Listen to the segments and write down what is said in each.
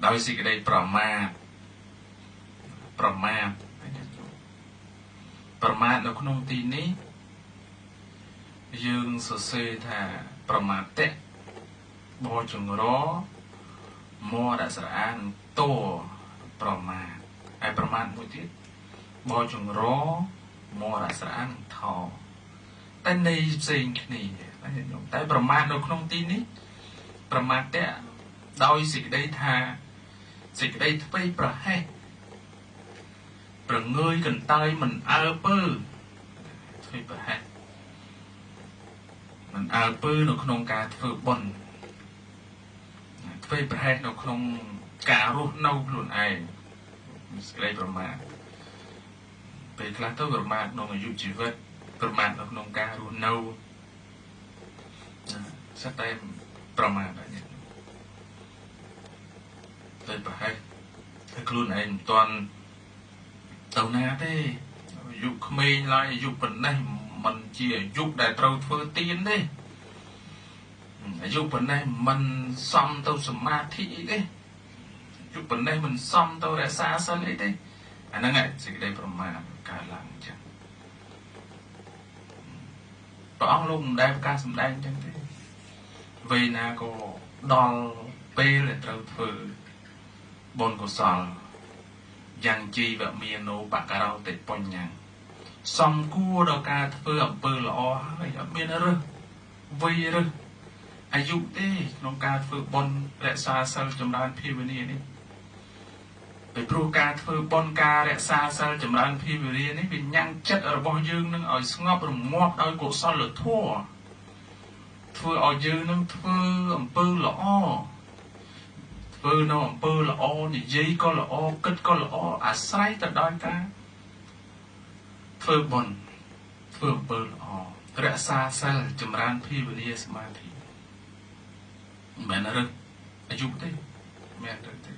ដោយសេចក្តីប្រមាទប្រមាទប្រមាទនៅក្នុងទីនេះយើងសរសេរថាប្រមាទៈបចង្រមរសរានតប្រមាទហើយប្រមាទមួយទៀតបចង្រមរសរានថតែន័យផ្សេងគ្នាណាញាតិញោមតែប្រមាទនៅក្នុងទីនេះប្រមាទៈដោយសេចក្តីថាសេចក្តីធ្វេសប្រហែសប្រងើយកន្តើយមិនអើពើធ្វេសប្រហែសមិនអើពើនៅក្នុងការធ្វើបុណ្យធ្វេសប្រហែសនៅក្នុងការរស់នៅខ្លួនឯងសេចក្តីប្រមាទពេលខ្លះទៅប្រមាទក្នុងអាយុជីវិតប្រមាទនៅក្នុងការរស់នៅសិតតែប្រមាទដែរញាតិទៅប្រហែសតែខ្លួនឯងមិនទាន់ទៅណាទេអាយុក្មេងឡើយអាយុប៉ុណ្ណេះមិនជាអាយុដែលត្រូវធ្វើទានទេអាយុប៉ុណ្ណេះមិនសមទៅសមាធិអីទេអាយុប៉ុណ្ណេះមិនសមទៅរក្សាសិលអីទេអាហ្នឹងឯងសេចក្តីប្រមាទកើតឡើងអញ្ចឹងព្រះអង្គលោកមិនដែលប្រកាសសម្ដែងអញ្ចឹងទេវ័យណាក៏ដល់ពេលដែលត្រូវធ្វើបុណ្យកុសលយ៉ាងជីវមាននោបករោតិបញ្ញសំគួរដល់ការធ្វើអំពើល្អហើយអត់មានរើសវ័យរើសអាយុទេក្នុងការធ្វើបុណ្យរក្សាសិលចម្រើនភាវនានេះពីព្រោះការធ្វើបុណ្យការរក្សាសិលចម្រើនភាវនានេះវាញ៉ាំងចិត្តរបស់យើងនឹងឲ្យស្ងប់រងាប់ដោយកុសលធម៌ធ្វើឲ្យយើងនឹងធ្វើអំពើល្អធ្វើនៅអំពើល្អនិយាយក៏ល្អគិតក៏ល្អអាស្រ័យទៅដោយការធ្វើបុណ្យធ្វើអំពើល្អរក្សាសិលចម្រើនភាវនាសមាធិមិនមែនរើសអាយុទេមិនមែនរើសទេ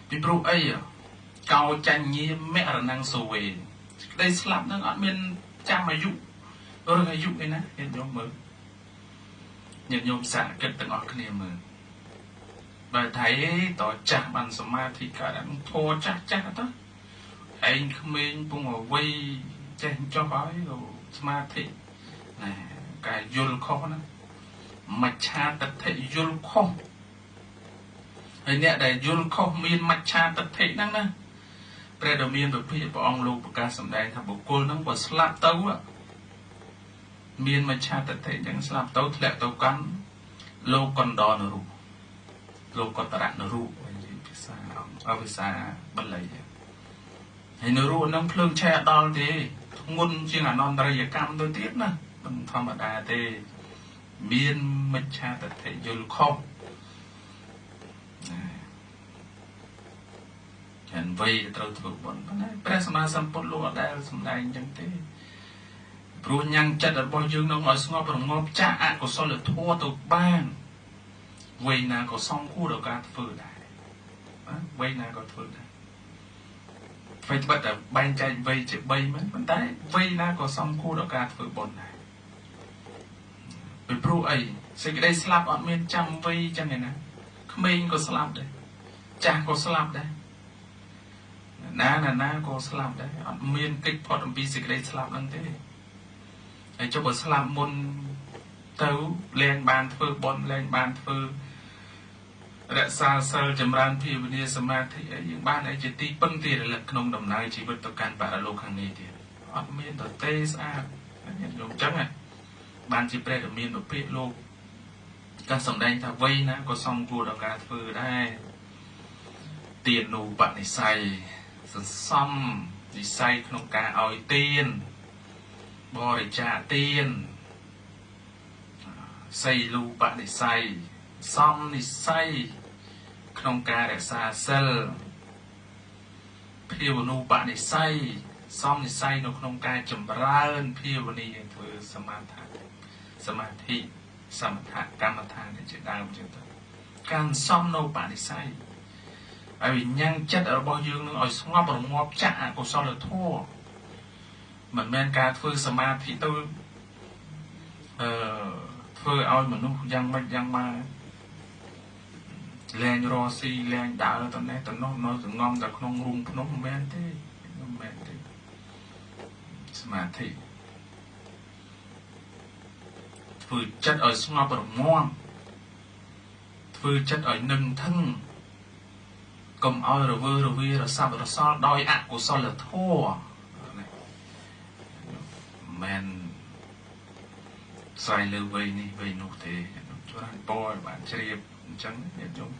ពីព្រោះអីកោចញ្ញមរណងសវេក្តីស្លាប់នឹងអត់មានចាំអាយុរើសអាយុឯណាញាតិញោមមើលញាតិញោមសាកគិតទាំងអស់គ្នាមើលបើថៃតចាស់បានសមាធិកើតអាធរចាស់ចាស់ទៅឯងក្មេងពងអ្វីចេះចុះហើយសមាធិណែការយល់ខុសណាមច្ឆាទិដ្ឋិយល់ខុសហើយអ្នកដែលយល់ខុសមានមច្ឆាទិដ្ឋិហ្នឹងណាព្រះដ៏មានវិភាកព្រះអង្គលោកប្រកាសសម្ដែងថាបុគ្គលហ្នឹងបើស្លាប់ទៅមានមច្ឆាទិដ្ឋិអញ្ចឹងស្លាប់ទៅធ្លាក់ទៅកាន់លោកកណ្ដនរុលោកកតរៈនរុនិយាយភាសាអភាសាបាលីហើយនរុហ្នឹងភ្លើងឆេះដល់ទេធ្ងន់ជាងអនន្តរិយកម្មទៅទៀតណាមិនធម្មតាទេមានមច្ឆាទិដ្ឋិយល់ខុសចានវ័យត្រូវធ្វើបុណ្យប៉ុន្តែព្រះសម្មាសម្ពុទ្ធលោកអត់ដែលសម្ដែងអញ្ចឹងទេព្រោះញ៉ាំងចិត្តរបស់យើងនឹងឲ្យស្ងប់រងាប់ចាក់អកុសលធម៌ទៅបានវ័យណាក៏សំគួរដល់ការធ្វើដែរវ័យណាក៏ធ្វើដែរអ្វីត្បិតតែបែងចែកវ័យជា3មែនប៉ុន្តែវ័យណាក៏សំគួរដល់ការធ្វើបុណ្យដែរពីព្រោះអីសេចក្តីស្លាប់អត់មានចាំវ័យចឹងឯណាក្មេងក៏ស្លាប់ដែរចាស់ក៏ស្លាប់ដែរណាណាណាក៏ស្លាប់ដែរអត់មានកិច្ចផុតអំពីសេចក្តីស្លាប់ហ្នឹងទេហើយចុះបើស្លាប់មុនទៅលែងបានធ្វើបុណ្យលែងបានធ្វើរក្សាសិលចម្រើនភាវនាសមាធិអីយើងបានអីជាទីពឹងទីរលឹកក្នុងដំណើរជីវិតទៅកាន់បរលោកខាងនេះទៀតអត់មានទទេស្អាតញាតិញោមចឹងបានជាព្រះដ៏មានវិភាកលោកក៏សម្ដែងថាវ័យណាក៏សំគួរដល់ការធ្វើដែរទានូបនិស័យសន្សំនិស័យក្នុងការឲ្យទានបរិច្ចាគទានសីលូបនិស័យសំនិស័យក្នុងការរក្សាសិលភាវនូបនិស័យសំនិស័យនៅក្នុងការចម្រើនភាវនាធ្វើសមាធិសមាធិសមថកម្មដ្ឋានជាដើមចឹងទៅការសំនៅបនិស័យឲ្យវិញ្ញាណចិត្តរបស់យើងនឹងឲ្យស្ងប់រងាប់ចាក់អកុសលធម៌មិនមែនការធ្វើសមាធិទៅធ្វើឲ្យមនុស្សយ៉ាងម៉េចយ៉ាងម៉ា លែងរស់ស៊ីលែងដើរទៅនេះទៅនោះនៅសងំតែក្នុងរូងភ្នំមិនមែនទេមិនមែនទេសមាធិធ្វើចិត្តឲ្យស្ងប់រងាំធ្វើចិត្តឲ្យនឹងថឹងកុំឲ្យរវើរវារសាប់រសល់ដោយអកុសលធម៌មិនមែនស្រ័យលើវ័យនេះវ័យនោះទេច្រើនពរឲ្យបានជ្រាបអញ្ចឹងញាតិញោម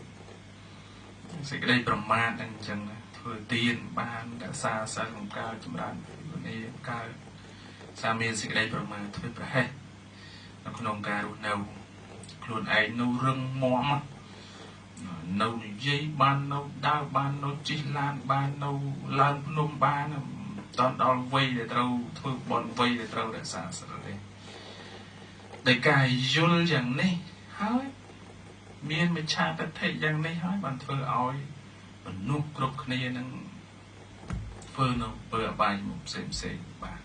សេចក្តីប្រមាទអញ្ចឹងធ្វើទានបានរក្សាសិលបង្កើតចម្រើនវិន័យកើតសាមានសេចក្តីប្រមាទធ្វើប្រហែសនៅក្នុងការរស់នៅខ្លួនឯងនៅរឹងមាំនៅនិយាយបាននៅដើរបាននៅជិះឡានបាននៅឡើងភ្នំបានតដល់វ័យដែលត្រូវធ្វើបុណ្យវ័យដែលត្រូវរក្សាសិលទេដោយការយល់យ៉ាងនេះហើយមានមិច្ឆាទិដ្ឋិយ៉ាងនេះហើយបានធ្វើឲ្យមនុស្សគ្រប់គ្នានឹងធ្វើនៅអំពើអបាយមុខផ្សេងផ្សេងបាទ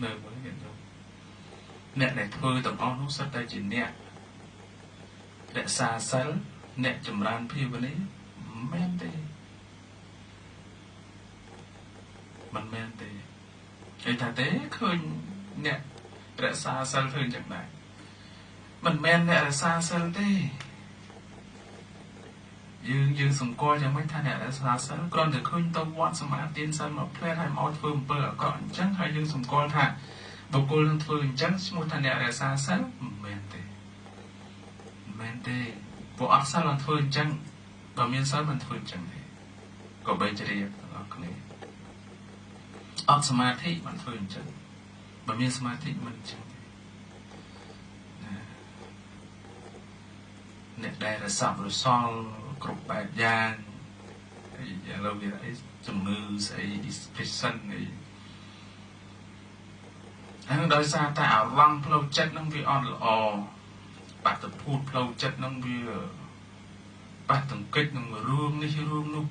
នៅមើលញាតិញោមអ្នកដែលធ្វើទាំងអស់នោះសុទ្ធតែជាអ្នករក្សាសិលអ្នកចម្រើនភាវនាមិនមែនទេមិនមែនទេគេថាទេឃើញអ្នករក្សាសិលធ្វើយ៉ាងណាមិនមែនអ្នករក្សាសិលទេយើងសង្កល់យ៉ាងម៉េចថាអ្នករក្សាសិលគ្រាន់តែឃើញទៅវត្តសមាទានសិលមកផ្លែតហើយមកធ្វើអំពើអាក្រក់អញ្ចឹងហើយយើងសង្កល់ថាបុគ្គលនឹងធ្វើអញ្ចឹងឈ្មោះថាអ្នករក្សាសិលមិនមែនទេមិនមែនទេពួកអត់សិលមិនធ្វើអញ្ចឹងបើមានសិលមិនធ្វើអញ្ចឹងទេក៏បីជ្រាបទាំងអស់គ្នាអត់សមាធិមិនធ្វើអញ្ចឹងបើមានសមាធិមិនអញ្ចឹងទេអ្នកដែលរសាប់រសល់គ្រប់បែបយ៉ាងឥឡូវវាអីជំងឺស្អី depression អីហ្នឹងដោយសារតែអារម្មណ៍ផ្លូវចិត្តហ្នឹងវាអត់ល្អបាតុភូតផ្លូវចិត្តហ្នឹងវាប៉ះទង្គិចនឹងរឿងនេះរឿងនោះ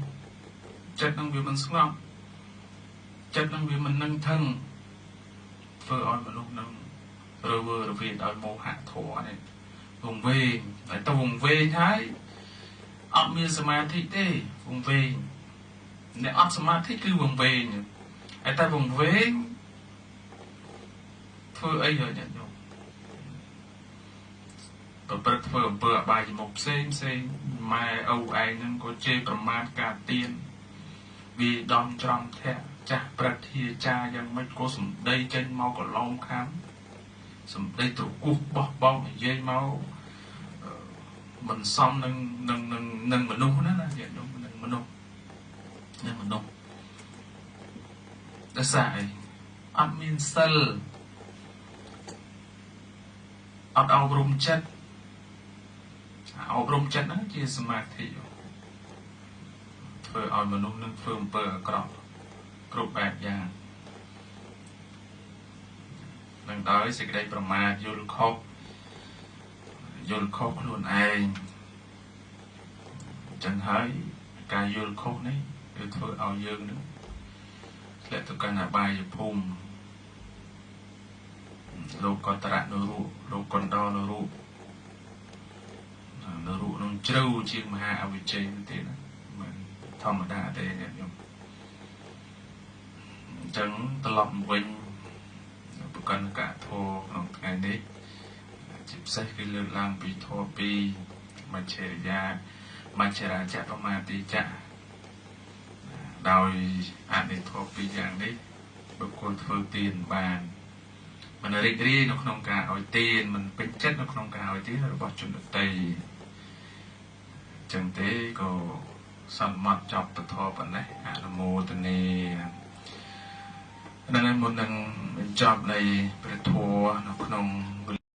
ចិត្តហ្នឹងវាមិនស្ងប់ចិត្តហ្នឹងវាមិននឹងថឹងធ្វើឲ្យមនុស្សហ្នឹងរវើរវាយដោយមោហៈធម៌នេះវង្វេងហើយទៅវង្វេងហើយអត់មានសមាធិទេវង្វេងអ្នកអត់សមាធិគឺវង្វេងហើយតែវង្វេងធ្វើអីហើយញាតិញោមប្រព្រឹត្តធ្វើអំពើអបាយមុខផ្សេងផ្សេងម៉ែឪឯងហ្នឹងក៏ជេរប្រមាថការទៀនវាដំច្រំធាក់ចាស់ព្រឹទ្ធាចារយ៉ាងម៉េចក៏សម្ដីចេញមកកឡងខាំសម្ដីត្រគោះបោះបោកនិយាយមកមិនសមនឹងនឹងនឹងមនុស្សណាណាញាតិញោមនឹងមនុស្សនឹងមនុស្សដោយសារអីអត់មានសិលអត់អប់រំចិត្តអប់រំចិត្តហ្នឹងជាសមាធិធ្វើឲ្យមនុស្សនឹងធ្វើអំពើអាក្រក់គ្រប់បែបយ៉ាងនឹងដោយសេចក្តីប្រមាទយល់ខុសខ្លួនឯងចឹងហើយការយល់ខុសនេះគឺធ្វើឲ្យយើងនឹងធ្លាក់ទៅកាន់អបាយភូមិលោកកតរៈនរុលោកកណ្ដោនរុនរុនឹងជ្រៅជាងមហាអវិជ័យទេណាមិនធម្មតាទេញាតិញោមអញ្ចឹងត្រឡប់មកវិញប្រកាន់កធម៌ក្នុងថ្ងៃនេះជាពិសេសគឺលើកឡើងពីធម៌ពីរមច្ឆរិយាមច្ឆរាចប្រមាទីចៈដោយអនិធម៌ពីរយ៉ាងនេះបុគ្គលធ្វើទានបានមិនរីករាយនៅក្នុងការឲ្យទានមិនពេញចិត្តនៅក្នុងការឲ្យទានរបស់ជនដទៃអញ្ចឹងទេក៏សន្មត់ចប់ពធប៉ុណ្ណេះអនុមោទនានឹងមុននឹងបញ្ចប់នៃព្រះធម៌នៅក្នុង